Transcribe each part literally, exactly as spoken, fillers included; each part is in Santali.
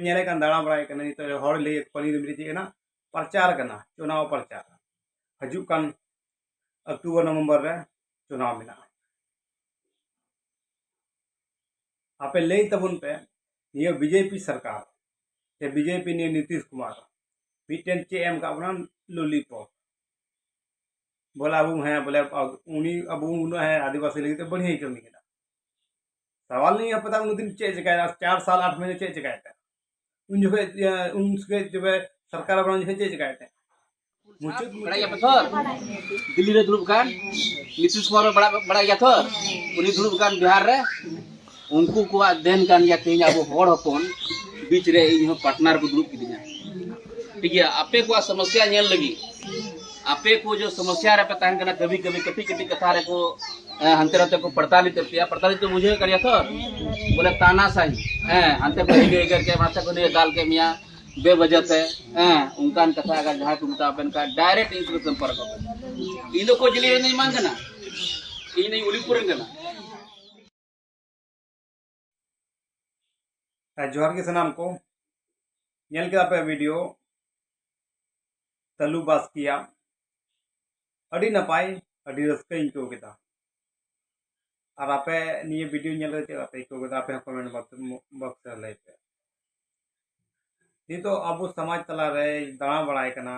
ᱧᱮᱞᱮ ᱠᱟᱱ, ᱫᱟᱬᱟ ᱵᱟᱲᱟᱭ ᱠᱟᱱᱟ, ᱱᱤᱛᱚᱜ ᱦᱚᱲ ᱞᱟᱹᱭ ᱟᱠᱚ ᱠᱟᱱᱟ, ᱱᱤᱭᱟᱹ ᱫᱚ ᱢᱤᱫᱴᱮᱡ ᱪᱮᱫ ᱠᱟᱱᱟ? ᱯᱨᱚᱪᱟᱨ ᱠᱟᱱᱟ, ᱪᱩᱱᱟᱣ ᱯᱨᱚᱪᱟᱨ᱾ ᱦᱤᱡᱩᱜ ᱠᱟᱱ ᱚᱠᱴᱳᱵᱚᱨ ᱱᱚᱵᱷᱮᱢᱵᱚᱨ ᱨᱮ ᱪᱩᱱᱟᱣ ᱢᱮᱱᱟᱜᱼᱟ᱾ ᱟᱯᱮ ᱞᱟᱹᱭ ᱛᱟᱵᱚᱱ ᱯᱮ, ᱱᱤᱭᱟᱹ ᱵᱤᱡᱮᱯᱤ ᱥᱚᱨᱠᱟᱨ ᱥᱮ ᱵᱤᱡᱮᱯᱤ ᱱᱤᱭᱟᱹ ᱱᱤᱛᱤᱥ ᱠᱩᱢᱟᱨ ᱢᱤᱫᱴᱮᱱ ᱪᱮᱫ ᱮ ᱮᱢ ᱠᱟᱜ ᱵᱚᱱᱟ? ᱞᱚᱞᱤᱯᱚᱯ᱾ ᱵᱚᱞᱮ ᱟᱵᱚ, ᱦᱮᱸ, ᱵᱚᱞᱮ ᱟᱵ-, ᱩᱱᱤ ᱟᱵᱚ ᱩᱱᱟᱹᱜ, ᱦᱮᱸ, ᱟᱹᱫᱤᱵᱟᱹᱥᱤ ᱞᱟᱹᱜᱤᱫ ᱛᱮ ᱵᱟᱹᱲᱤᱡ ᱠᱟᱹᱢᱤ ᱠᱮᱫᱟ᱾ ᱥᱟᱣᱟᱞ ᱱᱤᱭᱟᱹ ᱯᱟᱛᱟ ᱩᱱᱟᱹᱜ ᱫᱤᱱ ᱪᱮᱫ ᱪᱮᱠᱟᱭᱟ? ᱪᱟᱨ ᱥᱟᱞ ᱟᱴ ᱢᱟᱹᱦᱱᱟᱹ ᱪᱮᱫ ᱪᱮᱠᱟᱭ ᱛᱮ? ᱩᱱ ᱡᱚᱠᱷᱮᱡ, ᱤᱭᱟᱹ, ᱩᱱ ᱡᱚᱠᱷᱮᱡ ᱛᱚᱵᱮ ᱥᱚᱨᱠᱟᱨ ᱟᱵᱚ ᱩᱱ ᱡᱚᱠᱷᱮᱡ ᱪᱮᱫ ᱪᱮᱠᱟᱭ ᱛᱮ? ᱢᱩᱪᱟᱹᱫ ᱵᱟᱲᱟᱭ ᱜᱮᱭᱟ ᱯᱮ ᱛᱚ? ᱫᱤᱞᱞᱤ ᱨᱮ ᱫᱩᱲᱩᱵ ᱠᱟᱱ ᱱᱤᱛᱤᱥ ᱠᱩᱢᱟᱨ ᱵᱟᱲᱟᱭ, ᱵᱟᱲᱟᱭ ᱜᱮᱭᱟ ᱛᱚ? ᱩᱱᱤ ᱫᱩᱲᱩᱵ ᱠᱟᱱ ᱵᱤᱦᱟᱨ ᱨᱮ᱾ ᱩᱱᱠᱩ ᱠᱚᱣᱟᱜ ᱫᱮᱱ ᱠᱟᱱ ᱜᱮᱭᱟ ᱛᱮᱦᱮᱧ ᱟᱵᱚ ᱦᱚᱲ ᱦᱚᱯᱚᱱ ᱵᱤᱪ ᱨᱮ ᱤᱧ ᱦᱚᱸ ᱯᱟᱨᱴᱱᱟᱨ ᱠᱚ ᱫᱩᱲᱩᱵ ᱠᱤᱫᱤᱧᱟ᱾ ᱴᱷᱤᱠ ᱜᱮᱭᱟ, ᱟᱯᱮ ᱠᱚᱣᱟᱜ ᱥᱚᱢᱚᱥᱭᱟ ᱧᱮᱞ ᱞᱟᱹᱜᱤᱫ, ᱟᱯᱮ ᱠᱚ ᱡᱚ ᱥᱚᱢᱚᱥᱭᱟ ᱨᱮᱯᱮ ᱛᱟᱦᱮᱱ ᱠᱟᱱᱟ, ᱠᱟᱹᱵᱷᱤ ᱠᱟᱹᱵᱷᱤ ᱠᱟᱹᱴᱤᱡ ᱠᱟᱹᱴᱤᱡ ᱠᱟᱛᱷᱟ ᱨᱮᱠᱚ, ᱮ, ᱦᱟᱱᱛᱮ ᱱᱟᱛᱮ ᱠᱚ ᱯᱨᱚᱛᱟᱲᱤᱛ ᱮᱫ ᱯᱮᱭᱟ, ᱯᱨᱚᱛᱟᱲᱤᱛ ᱫᱚ ᱵᱩᱡᱷᱟᱹᱣ ᱠᱟᱱ ᱜᱮᱭᱟ ᱛᱚ? ᱵᱚᱞᱮ ᱛᱟᱱᱟᱥᱟᱦᱤ, ᱦᱮᱸ, ᱦᱟᱱᱛᱮ ᱠᱷᱚᱱ ᱮᱜᱮᱨ ᱮᱜᱮᱨ ᱠᱮᱫ ᱢᱮᱭᱟ, ᱦᱟᱱᱛᱮ ᱠᱷᱚᱱ ᱫᱟᱞ ᱠᱮᱫ ᱢᱮᱭᱟ ᱵᱮᱵᱟᱡᱟᱛᱮ, ᱦᱮᱸ, ᱚᱱᱠᱟᱱ ᱠᱟᱛᱷᱟ ᱟᱜᱟᱨ ᱡᱟᱦᱟᱸᱭ ᱠᱚ ᱢᱮᱛᱟ ᱯᱮᱱ ᱠᱷᱟᱱ direct ᱤᱧ ᱥᱚᱸᱜᱮ ᱥᱚᱢᱯᱚᱨᱠᱚ ᱯᱮ᱾ ᱤᱧ ᱫᱚ ᱠᱳᱪᱵᱤᱦᱟᱨ ᱨᱮᱱ ᱵᱟᱝ ᱠᱟᱱᱟ, ᱤᱧ ᱫᱚ ᱩᱫᱚᱭᱯᱩᱨ ᱨᱮᱱ ᱠᱟᱱᱟ᱾ ᱟᱨ ᱡᱚᱦᱟᱨ ᱜᱮ ᱥᱟᱱᱟᱢ ᱠᱚ, ᱧᱮᱞ ᱠᱮᱫᱟ ᱯᱮ ᱵᱷᱤᱰᱤᱭᱳ ᱛᱟᱞᱩ ᱵᱟᱥᱠᱤᱭᱟ, ᱟᱹᱰᱤ ᱱᱟᱯᱟᱭ, ᱟᱹᱰᱤ ᱨᱟᱹᱥᱠᱟᱹᱧ ᱟᱹᱭᱠᱟᱹᱣ ᱠᱮᱫᱟ᱾ ᱟᱨ ᱟᱯᱮ ᱱᱤᱭᱟᱹ ᱵᱷᱤᱰᱤᱭᱳ ᱧᱮᱞ ᱠᱟᱛᱮ ᱪᱮᱫ ᱞᱮᱠᱟ ᱯᱮ ᱟᱹᱭᱠᱟᱹᱣ ᱠᱮᱫᱟ? ᱟᱯᱮ ᱦᱚᱸ ᱠᱚᱢᱮᱱᱴ ᱵᱚᱠᱥ, ᱵᱚᱠᱥ ᱨᱮ ᱞᱟᱹᱭ ᱯᱮ᱾ ᱱᱤᱛᱚᱜ ᱟᱵᱚ ᱥᱚᱢᱟᱡᱽ ᱛᱟᱞᱟᱨᱮ ᱫᱟᱬᱟ ᱵᱟᱲᱟᱭ ᱠᱟᱱᱟ,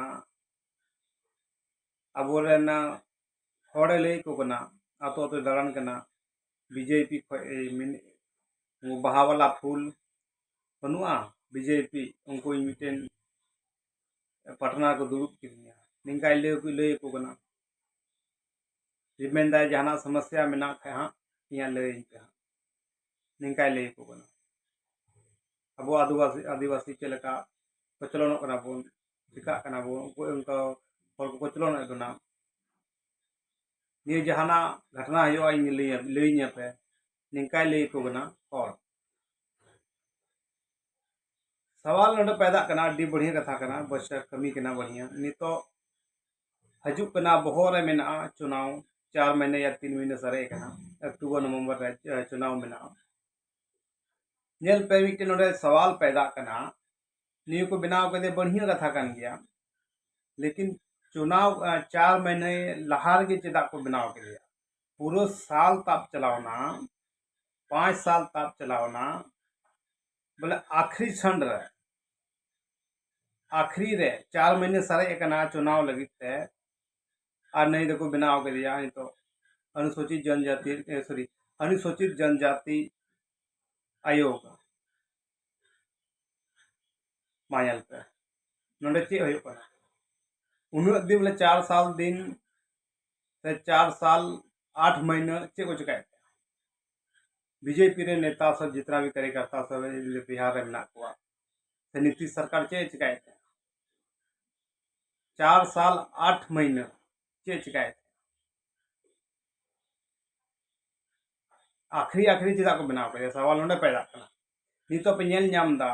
ᱟᱵᱚᱨᱮᱱ ᱦᱚᱲᱮ ᱞᱟᱹᱭ ᱟᱠᱚ ᱠᱟᱱᱟ, ᱟᱛᱳ ᱟᱛᱳᱭ ᱫᱟᱬᱟᱱ ᱠᱟᱱᱟ, ᱵᱤᱡᱮᱯᱤ ᱠᱷᱚᱡ ᱮ ᱢᱤᱱ-, ᱵᱟᱦᱟ ᱵᱟᱞᱟ ᱯᱷᱩᱞ ᱵᱟᱹᱱᱩᱜᱼᱟ, ᱵᱤᱡᱮᱯᱤ ᱩᱱᱠᱩ ᱢᱤᱫᱴᱮᱱ ᱯᱟᱴᱱᱟᱨ ᱠᱚ ᱫᱩᱲᱩᱵ ᱠᱤᱫᱤᱧᱟ, ᱱᱤᱝᱠᱟᱭ ᱞᱟᱹᱭ, ᱞᱟᱹᱭ ᱟᱠᱚ ᱠᱟᱱᱟ᱾ ᱡᱮ ᱢᱮᱱᱫᱟᱭ, "ᱡᱟᱦᱟᱱᱟᱜ ᱥᱚᱢᱚᱥᱭᱟ ᱢᱮᱱᱟᱜ ᱠᱷᱟᱡ ᱦᱟᱸᱜ ᱤᱧᱟᱹᱜ ᱞᱟᱹᱭᱟᱹᱧ ᱯᱮ ᱦᱟᱸᱜ", ᱱᱤᱝᱠᱟᱭ ᱞᱟᱹᱭ ᱟᱠᱚ ᱠᱟᱱᱟ᱾ ᱟᱵᱚ ᱟᱹᱫᱤᱵᱟᱹᱥᱤ, ᱟᱹᱫᱤᱵᱟᱹᱥᱤ ᱪᱮᱫ ᱞᱮᱠᱟ ᱠᱚᱪᱞᱚᱱᱚᱜ ᱠᱟᱱᱟ ᱵᱚᱱ, ᱪᱤᱠᱟᱜ ᱠᱟᱱᱟ ᱵᱚᱱ, ᱚᱠᱚᱭ ᱚᱱᱠᱟ ᱦᱚᱲ ᱠᱚ ᱠᱚᱪᱞᱚᱱᱮᱫ ᱵᱚᱱᱟ, ᱱᱤᱭᱟᱹ ᱡᱟᱦᱟᱱᱟᱜ ᱜᱷᱚᱴᱚᱱᱟ ᱦᱩᱭᱩᱜᱼᱟ, ᱤᱧ ᱞᱟᱹᱭᱟ, ᱞᱟᱹᱭᱟᱹᱧᱟᱯᱮ, ᱱᱤᱝᱠᱟᱭ ᱞᱟᱹᱭ ᱟᱠᱚ ᱠᱟᱱᱟ ᱦᱚᱲ᱾ ᱥᱟᱣᱟᱞ ᱱᱚᱰᱮ ᱯᱟᱭᱫᱟᱜ ᱠᱟᱱᱟ, ᱟᱹᱰᱤ ᱵᱟᱹᱲᱦᱤᱭᱟᱹ ᱠᱟᱛᱷᱟ ᱠᱟᱱᱟ, ᱵᱟᱪᱪᱟ ᱠᱟᱹᱢᱤ ᱠᱟᱱᱟ ᱵᱟᱹᱲᱦᱤᱭᱟᱹ᱾ ᱱᱤᱛᱚᱜ ᱦᱤᱡᱩᱜ ᱠᱟᱱᱟ, ᱵᱚᱦᱚᱜ ᱨᱮ ᱢᱮᱱᱟᱜᱼᱟ ᱪᱩᱱᱟᱣ, ᱪᱟᱨ ᱢᱟᱹᱦᱱᱟᱹ ᱭᱟ ᱛᱤᱱ ᱢᱟᱹᱦᱱᱟᱹ ᱥᱟᱨᱮᱡ ᱟᱠᱟᱱᱟ, ᱚᱠᱴᱳᱵᱚᱨ ᱱᱚᱵᱷᱮᱢᱵᱚᱨ ᱨᱮ, ᱮ, ᱪᱩᱱᱟᱣ ᱢᱮᱱᱟᱜᱼᱟ᱾ ᱧᱮᱞ ᱯᱮ, ᱢᱤᱫᱴᱮᱱ ᱱᱚᱰᱮ ᱥᱟᱣᱟᱞ ᱯᱮᱫᱟᱜ ᱠᱟᱱᱟ᱾ ᱱᱤᱭᱟᱹ ᱠᱚ ᱵᱮᱱᱟᱣ ᱠᱮᱫᱮ ᱵᱟᱹᱲᱦᱤᱭᱟᱹ ᱠᱟᱛᱷᱟ ᱠᱟᱱ ᱜᱮᱭᱟ, ᱞᱮᱠᱤᱱ ᱪᱩᱱᱟᱣ ᱪᱟᱨ ᱢᱟᱹᱦᱱᱟᱹ ᱞᱟᱦᱟ ᱨᱮᱜᱮ ᱪᱮᱫᱟᱜ ᱠᱚ ᱵᱮᱱᱟᱣ ᱠᱮᱫᱮᱭᱟ? ᱯᱩᱨᱟᱹ ᱥᱟᱞ ᱛᱟᱵ ᱪᱟᱞᱟᱣᱱᱟ, ᱯᱟᱸᱪ ᱥᱟᱞ ᱛᱟᱵ ᱪᱟᱞᱟᱣᱱᱟ, ᱵᱚᱞᱮ ᱟᱠᱷᱨᱤ ᱥᱟᱱ ᱨᱮ, ᱟᱠᱷᱨᱤ ᱨᱮ ᱪᱟᱨ ᱢᱟᱹᱦᱱᱟᱹ ᱥᱟᱨᱮᱡ ᱟᱠᱟᱱᱟ ᱪᱩᱱᱟᱣ ᱞᱟᱹᱜᱤᱫ ᱛᱮ, ᱟᱨ ᱱᱩᱭ ᱫᱚᱠᱚ ᱵᱮᱱᱟᱣ ᱠᱮᱫᱮᱭᱟ ᱱᱤᱛᱚᱜ ᱚᱱᱩᱥᱩᱪᱤᱛ ᱡᱚᱱᱡᱟᱛᱤ, ᱥᱚᱨᱤ, ᱚᱱᱩᱥᱩᱪᱤᱛ ᱡᱚᱱᱡᱟᱛᱤ ᱟᱭᱳᱜᱽ᱾ ᱢᱟ ᱧᱮᱞ ᱯᱮ, ᱱᱚᱰᱮ ᱪᱮᱫ ᱦᱩᱭᱩᱜ ᱠᱟᱱᱟ? ᱩᱱᱟᱹᱜ ᱫᱤᱱ ᱵᱚᱞᱮ ᱪᱟᱨ ᱥᱟᱞ ᱫᱤᱱ ᱥᱮ ᱪᱟᱨ ᱥᱟᱞ ᱟᱴ ᱢᱟᱹᱦᱱᱟᱹ ᱪᱮᱫ ᱠᱚ ᱪᱮᱠᱟᱭᱮᱫ ᱛᱟᱦᱮᱸ? ᱵᱤᱡᱮᱯᱤ ᱨᱮ ᱱᱮᱛᱟ ᱥᱚᱵ, ᱡᱤᱛᱱᱟ ᱵᱷᱤ ᱠᱟᱨᱭᱚᱠᱟᱨᱛᱟ ᱥᱚᱵ ᱵᱤᱦᱟᱨ ᱨᱮ ᱢᱮᱱᱟᱜ ᱠᱚᱣᱟ, ᱥᱮ ᱱᱤᱛᱤᱥ ᱥᱚᱨᱠᱟᱨ ᱪᱮᱫ ᱮ ᱪᱮᱠᱟᱭᱮᱫ ᱛᱟᱦᱮᱸ? ᱪᱟᱨ ᱥᱟᱞ ᱟᱴ ᱢᱟᱹᱦᱱᱟᱹ ᱪᱮᱫ ᱮ ᱪᱮᱠᱟᱭᱮᱫ ᱛᱟᱦᱮᱸ? ᱟᱠᱷᱨᱤ ᱟᱠᱷᱨᱤ ᱪᱮᱫᱟᱜ ᱠᱚ ᱵᱮᱱᱟᱣ ᱠᱮᱫᱟ? ᱥᱟᱣᱟᱞ ᱱᱚᱰᱮ ᱯᱟᱭᱫᱟᱜ ᱠᱟᱱᱟ᱾ ᱱᱤᱛᱚᱜ ᱯᱮ ᱧᱮᱞ ᱧᱟᱢ ᱮᱫᱟ,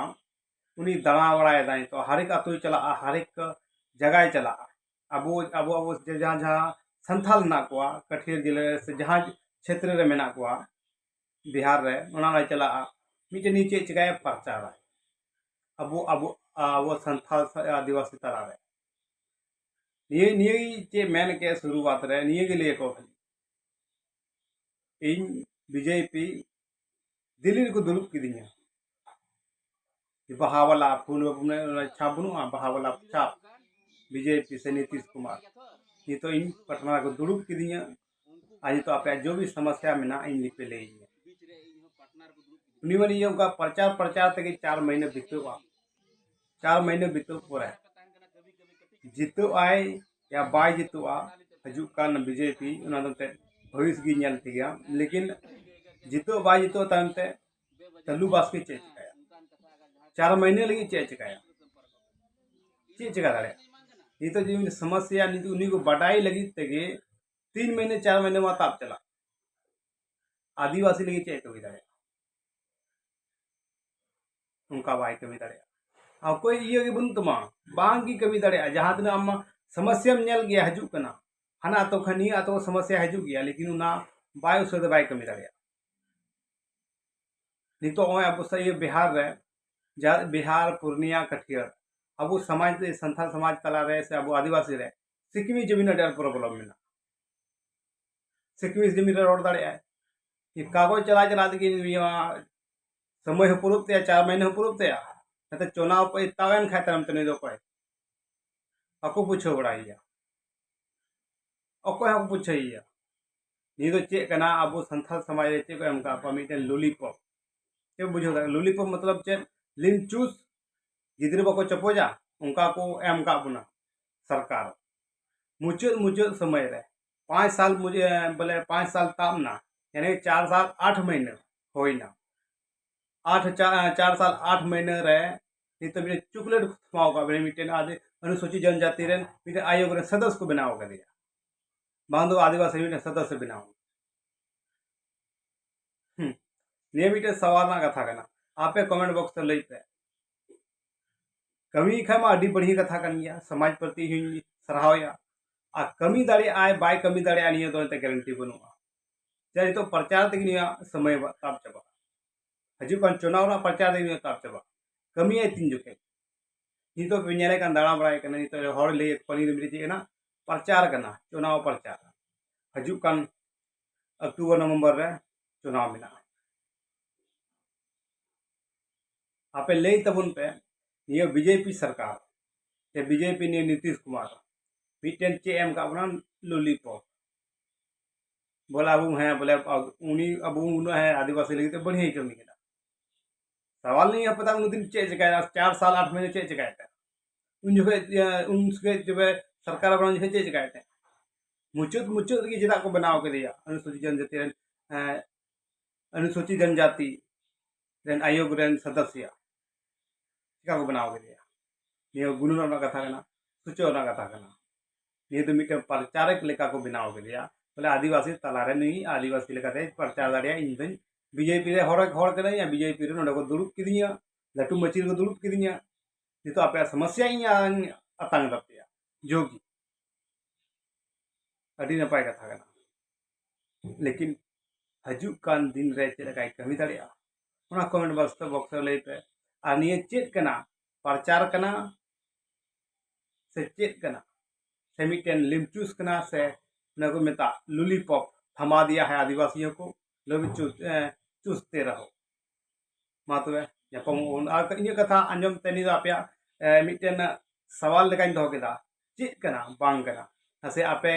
ᱩᱱᱤ ᱫᱟᱬᱟ ᱵᱟᱲᱟᱭᱮᱫᱟᱭ, ᱱᱤᱛᱚᱜ ᱦᱟᱨᱮᱠ ᱟᱹᱛᱩᱭ ᱪᱟᱞᱟᱜᱼᱟ, ᱦᱟᱨᱮᱠ ᱡᱟᱭᱜᱟᱭ ᱪᱟᱞᱟᱜᱼᱟ᱾ ᱟᱵᱚ, ᱟᱵᱚ, ᱟᱵᱚ ᱡᱮ ᱡᱟᱦᱟᱸ, ᱡᱟᱦᱟᱸ ᱥᱟᱱᱛᱷᱟᱞ ᱢᱮᱱᱟᱜ ᱠᱚᱣᱟ ᱠᱟᱹᱴᱷᱤᱭᱟᱹᱲ ᱡᱮᱞᱟ ᱨᱮ ᱥᱮ ᱡᱟᱦᱟᱸ ᱪᱷᱮᱛᱨᱚ ᱨᱮ ᱢᱮᱱᱟᱜ ᱠᱚᱣᱟ, ᱵᱤᱦᱟᱨ ᱨᱮ, ᱚᱱᱟ ᱨᱮ ᱪᱟᱞᱟᱜᱼᱟ, ᱢᱤᱫᱴᱮᱱ ᱱᱤᱭᱩᱡᱽ ᱪᱮᱫ ᱪᱤᱠᱟᱹᱭᱟ? ᱯᱨᱚᱪᱟᱨᱟᱭ ᱟᱵᱚ, ᱟᱵᱚ, ᱟᱵᱚ ᱥᱟᱱᱛᱷᱟᱞ ᱟᱹᱫᱤᱵᱟᱹᱥᱤ ᱛᱟᱞᱟᱨᱮ᱾ ᱱᱤᱭᱟᱹ, ᱱᱤᱭᱟᱹ ᱪᱮᱫ ᱢᱮᱱ ᱠᱮᱫ ᱥᱩᱨᱩᱣᱟᱛ ᱨᱮ, ᱱᱤᱭᱟᱹ ᱜᱮ ᱞᱟᱹᱭ ᱟᱠᱚ ᱠᱷᱟᱹᱞᱤ, ᱤᱧ ᱵᱤᱡᱮᱯᱤ ᱫᱤᱞᱞᱤ ᱨᱮᱠᱚ ᱫᱩᱲᱩᱵ ᱠᱤᱫᱤᱧᱟ᱾ ᱵᱟᱦᱟ ᱣᱟᱞᱟ ᱯᱷᱩᱞ, ᱢᱟᱱᱮ ᱚᱱᱟ ᱪᱷᱟᱯ ᱵᱟᱹᱱᱩᱜᱼᱟ, ᱵᱟᱦᱟ ᱣᱟᱞᱟ ᱪᱷᱟᱯ, ᱵᱤᱡᱮᱯᱤ ᱥᱮ ᱱᱤᱛᱤᱥ ᱠᱩᱢᱟᱨ᱾ ᱱᱤᱛᱚᱜ ᱤᱧ ᱯᱟᱴᱱᱟ ᱨᱮᱠᱚ ᱫᱩᱲᱩᱵ ᱠᱤᱫᱤᱧᱟ, ᱟᱨ ᱱᱤᱛᱚᱜ ᱟᱯᱮᱭᱟᱜ ᱡᱚ ᱵᱷᱤ ᱥᱚᱢᱚᱥᱥᱟ ᱢᱮᱱᱟᱜᱼᱟ, ᱤᱧ ᱞᱤᱯᱮ ᱞᱟᱹᱭᱟᱹᱧᱟ᱾ ᱩᱱᱤ ᱢᱟᱱᱮ ᱤᱭᱟᱹ ᱚᱱᱠᱟ ᱯᱨᱚᱪᱟᱨ, ᱯᱨᱚᱪᱟᱨ ᱛᱮᱜᱮ ᱪᱟᱨ ᱢᱟᱹᱦᱱᱟᱹ ᱵᱤᱛᱟᱹᱣᱟ᱾ ᱪᱟᱨ ᱢᱟᱹᱦᱱᱟᱹ ᱵᱤᱛᱟᱹᱣ ᱯᱚᱨᱮ ᱡᱤᱛᱟᱹᱜ ᱟᱭ ᱭᱟ ᱵᱟᱭ ᱡᱤᱛᱟᱹᱜᱼᱟ, ᱦᱤᱡᱩᱜ ᱠᱟᱱ ᱵᱤᱡᱮᱯᱤ, ᱚᱱᱟ ᱫᱚ ᱮᱱᱛᱮᱫ ᱵᱷᱚᱵᱤᱥ ᱜᱮ ᱧᱮᱞ ᱛᱮᱜᱮᱭᱟ᱾ ᱞᱮᱠᱤᱱ ᱡᱤᱛᱟᱹᱜ ᱵᱟᱭ ᱡᱤᱛᱟᱹᱜ ᱛᱟᱭᱚᱢ ᱛᱮ ᱛᱟᱹᱞᱩ ᱵᱟᱥᱠᱮ ᱪᱮᱫ ᱮ ᱪᱤᱠᱟᱹᱭᱟ? ᱪᱟᱨ ᱢᱟᱹᱦᱱᱟᱹ ᱞᱟᱹᱜᱤᱫ ᱪᱮᱫ ᱮ ᱪᱤᱠᱟᱹᱭᱟ? ᱪᱮᱫ ᱮ ᱪᱤᱠᱟᱹ ᱫᱟᱲᱮᱭᱟᱜᱼᱟ? ᱱᱤᱛᱚᱜ ᱡᱩᱫᱤ ᱢᱤᱫᱴᱮᱱ ᱥᱚᱢᱚᱥᱥᱟ, ᱱᱤᱛᱚᱜ ᱩᱱᱤ ᱠᱚ ᱵᱟᱰᱟᱭ ᱞᱟᱹᱜᱤᱫ ᱛᱮᱜᱮ ᱛᱤᱱ ᱢᱟᱹᱦᱱᱟᱹ, ᱪᱟᱨ ᱢᱟᱹᱦᱱᱟᱹ ᱢᱟ ᱛᱟᱵ ᱪᱟᱞᱟᱜ᱾ ᱟᱹᱫᱤᱵᱟᱹᱥᱤ ᱞᱟᱹᱜᱤᱫ ᱪᱮᱫ ᱮ ᱠᱟᱹᱢᱤ ᱫᱟᱲᱮᱭᱟᱜᱼᱟ? ᱚᱱᱠᱟ ᱵᱟᱭ ᱠᱟᱹᱢᱤ ᱫᱟᱲᱮᱭᱟᱜᱼᱟ᱾ ᱟᱨ ᱚᱠᱚᱭ ᱤᱭᱟᱹ ᱜᱮ ᱵᱟᱹᱱᱩᱜ ᱛᱟᱢᱟ, ᱵᱟᱝ ᱜᱮ ᱠᱟᱹᱢᱤ ᱫᱟᱲᱮᱭᱟᱜᱼᱟ᱾ ᱡᱟᱦᱟᱸ ᱛᱤᱱᱟᱹᱜ ᱟᱢ ᱥᱚᱢᱚᱥᱥᱟᱢ ᱧᱮᱞ ᱜᱮᱭᱟ, ᱦᱤᱡᱩᱜ ᱠᱟᱱᱟ, ᱦᱟᱱᱟ ᱟᱛᱳ ᱠᱷᱚᱱ ᱱᱤᱭᱟᱹ ᱟᱛᱳ ᱥᱚᱢᱚᱥᱥᱟ ᱦᱤᱡᱩᱜ ᱜᱮᱭᱟ, ᱞᱮᱠᱤᱱ ᱚᱱᱟ ᱵᱟᱭ ᱩᱥᱟᱹᱨᱟ ᱵᱟᱭ ᱠᱟᱹᱢᱤ ᱫᱟᱲᱮᱭᱟᱜᱼᱟ᱾ ᱱᱤᱛᱚᱜ ᱱᱚᱜᱼᱚᱭ ᱟᱵᱚ ᱥᱮ ᱤᱭᱟᱹ ᱵᱤᱦᱟᱨ ᱨᱮ, ᱡᱟ ᱵᱤᱦᱟᱨ, ᱯᱩᱨᱱᱤᱭᱟ, ᱠᱟᱴᱷᱤᱭᱟᱲ, ᱟᱵᱚ ᱥᱚᱢᱟᱡᱽ ᱨᱮ, ᱥᱟᱱᱛᱟᱲ ᱥᱚᱢᱟᱡᱽ ᱛᱟᱞᱟᱨᱮ ᱥᱮ ᱟᱵᱚ ᱟᱹᱫᱤᱵᱟᱹᱥᱤ ᱨᱮ ᱥᱤᱠᱤᱢᱤᱡᱽᱢ ᱨᱮᱱᱟᱜ ᱰᱷᱮᱨ problem ᱢᱮᱱᱟᱜᱼᱟ᱾ ᱥᱤᱠᱤᱢᱤᱡᱽᱢ ᱨᱮ ᱨᱚᱲ ᱫᱟᱲᱮᱭᱟᱜᱼᱟᱭ᱾ ᱠᱟᱜᱚᱡᱽ ᱪᱟᱞᱟᱣ ᱪᱟᱞᱟᱣ ᱛᱮᱜᱮ ᱱᱩᱭᱟᱜ ᱥᱚᱢᱚᱭ ᱦᱚᱸ ᱯᱩᱨᱟᱹᱜ ᱛᱟᱭᱟ, ᱪᱟᱨ ᱢᱟᱹᱦᱱᱟᱹ ᱦᱚᱸ ᱯᱩᱨᱟᱹᱜ ᱛᱟᱭᱟ, ᱱᱟᱛᱮ ᱪᱩᱱᱟᱣ ᱯᱚᱨᱮ ᱛᱟᱣ ᱮᱱ ᱠᱷᱟᱡ ᱛᱟᱭᱱᱚᱢ ᱛᱮ ᱱᱩᱭ ᱫᱚ ᱚᱠᱚᱭ? ᱵᱟᱠᱚ ᱵᱩᱡᱷᱟᱹᱣ ᱵᱟᱲᱟᱭᱮᱭᱟ, ᱚᱠᱚᱭ ᱦᱚᱸ ᱵᱟᱠᱚ ᱵᱩᱡᱷᱟᱹᱣᱮᱭᱟ᱾ ᱱᱤᱭᱟᱹ ᱫᱚ ᱪᱮᱫ ᱠᱟᱱᱟ? ᱟᱵᱚ ᱥᱟᱱᱛᱟᱲ ᱥᱚᱢᱟᱡᱽ ᱨᱮ ᱪᱮᱫ ᱠᱚ ᱮᱢ ᱠᱟᱜ ᱠᱚᱣᱟ? ᱢᱤᱫᱴᱮᱱ lollipop᱾ ᱪᱮᱫ ᱵᱩᱡᱷᱟᱹᱣ ᱫᱟᱲᱮᱭᱟᱜ? Lollipop ᱢᱚᱛᱞᱚᱵ ᱪᱮᱫ? ᱞᱤᱢ ᱪᱩᱥ, ᱜᱤᱫᱽᱨᱟᱹ ᱵᱟᱠᱚ ᱪᱚᱯᱚᱡᱟ, ᱚᱱᱠᱟ ᱠᱚ ᱮᱢ ᱠᱟᱜ ᱵᱚᱱᱟ ᱥᱚᱨᱠᱟᱨ᱾ ᱢᱩᱪᱟᱹᱫ, ᱢᱩᱪᱟᱹᱫ ᱥᱚᱢᱚᱭ ᱨᱮ ᱯᱟᱸᱪ ᱥᱟᱞ ᱢᱩᱪᱟᱹᱫ, ᱵᱚᱞᱮ ᱯᱟᱸᱪ ᱥᱟᱞ ᱛᱟᱵ ᱱᱟ, ᱭᱟᱱᱤ ᱪᱟᱨ ᱥᱟᱞ ᱟᱴ ᱢᱟᱹᱦᱱᱟᱹ ᱦᱩᱭᱱᱟ᱾ ᱟᱴ, ᱪᱟ-, ᱪᱟᱨ ᱥᱟᱞ ᱟᱴ ᱢᱟᱹᱦᱱᱟᱹ ᱨᱮ ᱱᱤᱛᱚᱜ ᱢᱤᱫᱴᱮᱱ chocolate ᱠᱚ ᱛᱷᱟᱢᱟᱣ ᱠᱟᱜ ᱵᱮᱱᱟ, ᱢᱤᱫᱴᱮᱱ ᱟᱫᱤ-, ᱚᱱᱩᱥᱩᱪᱤ ᱡᱚᱱᱡᱟᱛᱤ ᱨᱮᱱ ᱢᱤᱫᱴᱮᱱ ᱟᱭᱳᱜᱽ ᱨᱮᱱ ᱥᱚᱫᱚᱥ ᱠᱚ ᱵᱮᱱᱟᱣ ᱠᱟᱫᱮᱭᱟ, ᱵᱟᱝ ᱫᱚ ᱟᱹᱫᱤᱵᱟᱹᱥᱤ ᱢᱤᱫᱴᱮᱱ ᱥᱚᱫᱚᱥ ᱵᱮᱱᱟᱣ᱾ ᱦᱩᱸ᱾ ᱱᱤᱭᱟᱹ ᱢᱤᱫᱴᱮᱱ ᱥᱟᱣᱟᱞ ᱨᱮᱱᱟᱜ ᱠᱟᱛᱷᱟ ᱠᱟᱱᱟ, ᱟᱯᱮ comment box ᱨᱮ ᱞᱟᱹᱭ ᱯᱮ᱾ ᱠᱟᱹᱢᱤ ᱠᱷᱟᱱ ᱢᱟ ᱟᱹᱰᱤ ᱵᱟᱹᱲᱦᱤᱭᱟᱹ ᱠᱟᱛᱷᱟ ᱠᱟᱱ ᱜᱮᱭᱟ, ᱥᱚᱢᱟᱡᱽ ᱯᱨᱚᱛᱤ ᱦᱚᱸᱧ ᱥᱟᱨᱦᱟᱣᱮᱭᱟ᱾ ᱟᱨ ᱠᱟᱹᱢᱤ ᱫᱟᱲᱮᱭᱟᱜᱼᱟᱭ ᱵᱟᱭ ᱠᱟᱹᱢᱤ ᱫᱟᱲᱮᱭᱟᱜᱼᱟ, ᱱᱤᱭᱟᱹ ᱫᱚ ᱮᱱᱛᱮ guarantee ᱵᱟᱹᱱᱩᱜᱼᱟ᱾ ᱡᱟ ᱱᱤᱛᱚᱜ ᱯᱨᱚᱪᱟᱨ ᱛᱮᱜᱮ ᱱᱩᱭᱟᱜ ᱥᱚᱢᱚᱭ ᱛᱟᱵ ᱪᱟᱵᱟᱜᱼᱟ᱾ ᱦᱤᱡᱩᱜ ᱠᱟᱱ ᱪᱩᱱᱟᱣ ᱨᱮᱱᱟᱜ ᱯᱨᱚᱪᱟᱨ ᱛᱮᱜᱮ ᱱᱩᱭᱟᱜ ᱛᱟᱵ ᱪᱟᱵᱟᱜᱼᱟ᱾ ᱠᱟᱹᱢᱤᱭᱟᱭ ᱛᱤᱱ ᱡᱚᱠᱷᱮᱡ? ᱱᱤᱛᱚᱜ ᱯᱮ ᱧᱮᱞᱮ ᱠᱟᱱ, ᱫᱟᱬᱟ ᱵᱟᱲᱟᱭ ᱠᱟᱱᱟ, ᱱᱤᱛᱚᱜ ᱦᱚᱲ ᱞᱟᱹᱭ ᱟᱠᱚ ᱠᱟᱱᱟ, ᱱᱤᱭᱟᱹ ᱫᱚ ᱢᱤᱫᱴᱮᱡ ᱪᱮᱫ ᱠᱟᱱᱟ? ᱯᱨᱚᱪᱟᱨ ᱠᱟᱱᱟ, ᱪᱩᱱᱟᱣ ᱯᱨᱚᱪᱟᱨ᱾ ᱦᱤᱡᱩᱜ ᱠᱟᱱ October November ᱨᱮ ᱪᱩᱱᱟᱣ ᱢᱮᱱᱟᱜᱼᱟ᱾ ᱟᱯᱮ ᱞᱟᱹᱭ ᱛᱟᱵᱚᱱ ᱯᱮ, ᱱᱤᱭᱟᱹ BJP ᱥᱚᱨᱠᱟᱨ ᱥᱮ BJP ᱱᱤᱭᱟᱹ ᱱᱤᱛᱤᱥ ᱠᱩᱢᱟᱨ ᱢᱤᱫᱴᱮᱱ ᱪᱮᱫ ᱮᱢ ᱠᱟᱜ ᱵᱚᱱᱟ? Lollipop᱾ ᱵᱚᱞᱮ ᱟᱵᱚ, ᱦᱮᱸ, ᱵᱚᱞᱮ ᱟᱵ-, ᱩᱱᱤ ᱟᱵᱚ ᱩᱱᱟᱹᱜ, ᱦᱮᱸ, ᱟᱹᱫᱤᱵᱟᱹᱥᱤ ᱞᱟᱹᱜᱤᱫ ᱛᱮ ᱵᱟᱹᱲᱦᱤᱭᱟᱹ ᱠᱟᱹᱢᱤ ᱠᱮᱫᱟ᱾ ᱥᱟᱣᱟᱞ ᱱᱤᱭᱟᱹ ᱦᱟᱯᱛᱟ ᱩᱱ ᱫᱤᱱ ᱪᱮᱫ ᱪᱮᱠᱟᱭᱟ? ᱪᱟᱨ ᱥᱟᱞ ᱟᱴ ᱢᱟᱹᱦᱱᱟᱹ ᱪᱮᱫ ᱪᱮᱠᱟᱭ ᱛᱟᱦᱮᱸᱫ? ᱩᱱ ᱡᱚᱠᱷᱮᱡ, ᱤᱭᱟᱹ, ᱩᱱ ᱡᱚᱠᱷᱮᱡ ᱛᱚᱵᱮ ᱥᱚᱨᱠᱟᱨ ᱵᱟᱱᱟᱣ ᱡᱚᱠᱷᱮᱡ ᱪᱮᱫ ᱪᱮᱠᱟᱭ ᱛᱟᱦᱮᱸᱫ? ᱢᱩᱪᱟᱹᱫ, ᱢᱩᱪᱟᱹᱫ ᱨᱮᱜᱮ ᱪᱮᱫᱟᱜ ᱠᱚ ᱵᱮᱱᱟᱣ ᱠᱮᱫᱮᱭᱟ ᱚᱱᱩᱥᱩᱪᱤ ᱡᱚᱱᱡᱟᱛᱤ ᱨᱮᱱ, ᱮᱸ, ᱚᱱᱩᱥᱩᱪᱤ ᱡᱚᱱᱡᱟᱛᱤ ᱨᱮᱱ ᱟᱭᱳᱜᱽ ᱨᱮᱱ ᱥᱚᱫᱚᱥᱭᱚ? ᱪᱮᱠᱟ ᱠᱚ ᱵᱮᱱᱟᱣ ᱠᱮᱫᱮᱭᱟ? ᱱᱤᱭᱟᱹ ᱜᱩᱱᱟᱹᱱᱚᱜ ᱨᱮᱱᱟᱜ ᱠᱟᱛᱷᱟ ᱠᱟᱱᱟ, ᱥᱚᱪᱚᱱᱚᱜ ᱨᱮᱱᱟᱜ ᱠᱟᱛᱷᱟ ᱠᱟᱱᱟ᱾ ᱱᱤᱭᱟᱹ ᱫᱚ ᱢᱤᱫᱴᱮᱱ ᱯᱨᱚᱪᱟᱨᱚᱠ ᱞᱮᱠᱟ ᱠᱚ ᱵᱮᱱᱟᱣ ᱠᱮᱫᱮᱭᱟ᱾ ᱵᱚᱞᱮ ᱟᱹᱫᱤᱵᱟᱹᱥᱤ ᱛᱟᱞᱟᱨᱮ ᱱᱩᱭ ᱟᱹᱫᱤᱵᱟᱹᱥᱤ ᱞᱮᱠᱟᱛᱮ ᱯᱨᱚᱪᱟᱨ ᱫᱟᱲᱮᱭᱟᱜᱼᱟ, ᱤᱧ ᱫᱚᱧ BJP ᱨᱮ ᱦᱚᱲ, ᱦᱚᱲ ᱠᱟᱹᱱᱟᱹᱧ, ᱟᱨ BJP ᱨᱮ ᱱᱚᱰᱮ ᱠᱚ ᱫᱩᱲᱩᱵ ᱠᱤᱫᱤᱧᱟ, ᱞᱟᱹᱴᱩ ᱢᱟᱹᱪᱤ ᱨᱮᱠᱚ ᱫᱩᱲᱩᱵ ᱠᱤᱫᱤᱧᱟ᱾ ᱱᱤᱛᱚᱜ ᱟᱯᱮᱭᱟᱜ ᱥᱚᱢᱚᱥᱥᱟ ᱤᱧ ᱟᱛᱟᱝ ᱛᱟᱯᱮᱭᱟ᱾ ᱡᱳᱜᱤ, ᱟᱹᱰᱤ ᱱᱟᱯᱟᱭ ᱠᱟᱛᱷᱟ ᱠᱟᱱᱟ᱾ ᱞᱮᱠᱤᱱ ᱦᱤᱡᱩᱜ ᱠᱟᱱ ᱫᱤᱱ ᱨᱮ ᱪᱮᱫ ᱞᱮᱠᱟᱭ ᱠᱟᱹᱢᱤ ᱫᱟᱲᱮᱭᱟᱜᱼᱟ, ᱚᱱᱟ comment box ᱨᱮ ᱞᱟᱹᱭ ᱯᱮ᱾ ᱟᱨ ᱱᱤᱭᱟᱹ ᱪᱮᱫ ᱠᱟᱱᱟ? ᱯᱨᱚᱪᱟᱨ ᱠᱟᱱᱟ ᱥᱮ ᱪᱮᱫ ᱠᱟᱱᱟ? ᱥᱮ ᱢᱤᱫᱴᱮᱱ ᱞᱤᱢᱪᱩᱥ ᱠᱟᱱᱟ ᱥᱮ ᱚᱱᱟ ᱠᱚ ᱢᱮᱛᱟᱜ ᱞᱩᱞᱤᱯᱚᱯ, ᱛᱷᱟᱢᱟ ᱫᱤᱭᱟ ᱦᱟᱭ ᱟᱹᱫᱤᱵᱟᱹᱥᱤᱭᱚ ᱠᱚ ᱞᱚᱵᱤ ᱪᱩᱥ ᱮ, ᱪᱩᱥᱛᱮ ᱨᱟᱦᱚ᱾ ᱢᱟ ᱛᱚᱵᱮ ᱧᱟᱯᱟᱢᱚᱜ ᱵᱚᱱ᱾ ᱟᱨ ᱤᱧᱟᱹᱜ ᱠᱟᱛᱷᱟ ᱟᱸᱡᱚᱢ ᱛᱮ ᱱᱤᱭᱟᱹ ᱫᱚ ᱟᱯᱮᱭᱟᱜ ᱮ, ᱢᱤᱫᱴᱮᱱ ᱥᱟᱣᱟᱞ ᱞᱮᱠᱟᱧ ᱫᱚᱦᱚ ᱠᱮᱫᱟ, ᱪᱮᱫ ᱠᱟᱱᱟ ᱵᱟᱝ ᱠᱟᱱᱟ, ᱱᱟᱥᱮ ᱟᱯᱮ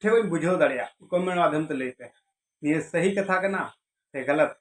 ᱴᱷᱮᱱ ᱵᱟᱹᱧ ᱵᱩᱡᱷᱟᱹᱣ ᱫᱟᱲᱮᱭᱟᱜ, comment ᱢᱟᱫᱽᱫᱷᱚᱢ ᱛᱮ ᱞᱟᱹᱭ ᱯᱮ, ᱱᱤᱭᱟᱹ ᱥᱟᱹᱦᱤ ᱠᱟᱛᱷᱟ ᱠᱟᱱᱟ ᱥᱮ ᱜᱟᱞᱟᱛ?